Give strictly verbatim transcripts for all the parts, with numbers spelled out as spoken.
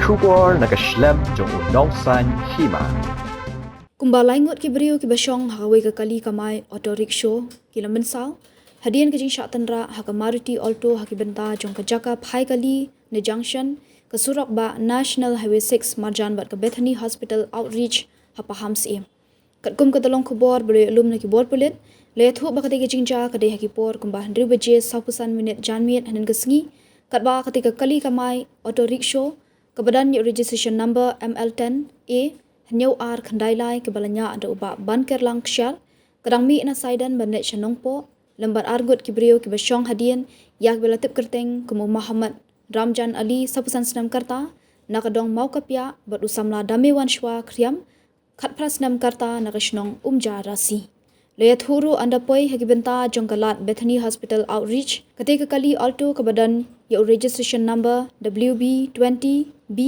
Khubor na ka shlem jong u Nongsaiñ Hima. Kumba lai ngut ki briew kiba shong ha kawei ka kali kamai auto rickshaw ki la mynsaw hadien ka jingshah tynrah ha ka Maruti Alto ha ki bynta jong ka jaka phai kali na junction ka surok ba National Highway six marjan bad ka Bethany Hospital Outreach ha Pahamsyiem. Katkum ka daw long khubor ba la ïoh lum na ki bor pulit, la ïathuh ba katei ka jingjia ka dei ha ki por kumba hynriew baje sawphew san minit janmiet hynnin ka sngi, katba katei ka kali kamai auto rickshaw kaba don ïa u registration number M L ten A hynñiew ar khyndai lai kaba la ñiah da u Bah Bankerlang Kshiar, ka dang mih na Saidan ban leit sha Nongpoh, lem bad ar ngut ki briew kiba shong hadien ïa kiba la tip kyrteng kum u Mohammad Ramjan Ali, sawphew san snem ka rta, na ka dong Mawkapiah, bad u samla Damewanshwa Khriam, khatphra snem ka rta, na ka shnong Umja Rasi. La ïathuh ruh ynda poi ha ki bynta jong ka lad Bethany Hospital Outreach, katei ka kali Alto kaba don ïa u registration number W B twenty B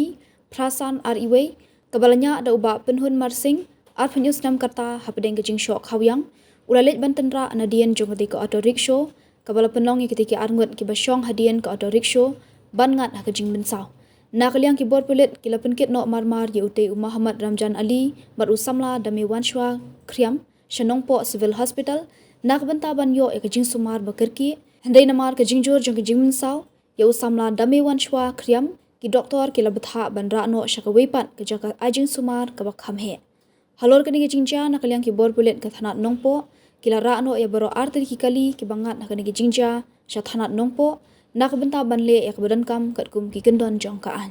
phra san ar wei, kaba la ñiah da u Bah Pynhun Marsing, arphew hynñiew snem ka rta, hapdeng ka jingshoh khawiang u la leit ban tynrah nadien jong katei ka auto rickshaw, kaba la pynlong ïa kitei ki ar ngut kiba shong hadien ka auto rickshaw ban ngat ha ka jingmynsaw. Na ka liang ki bor pulit ki la pynkit noh marmar ïa utei u Mohammad Ramjan Ali bad u samla Damewanshwa Khriam sha Nongpoh Civil Hospital na ka bynta ban ïoh ïa ka jingsumar ba kyrkieh, hynrei namar ka jingjur jong ka jingmynsaw ïa u samla Damewanshwa Khriam, ki doktor ki la bthah ban rah noh sha kawei pat ka jaka ai jingsumar kaba kham heh. Halor kane ka jingjia, na ka liang ki bor pulit ka thanat Nongpoh ki la rah noh ïa baroh artylli ki kali kiba ngat ha kane ka jingjia sha thanat Nongpoh na ka bynta ban leh ïa kaba donkam katkum ki kyndon jong ka aiñ.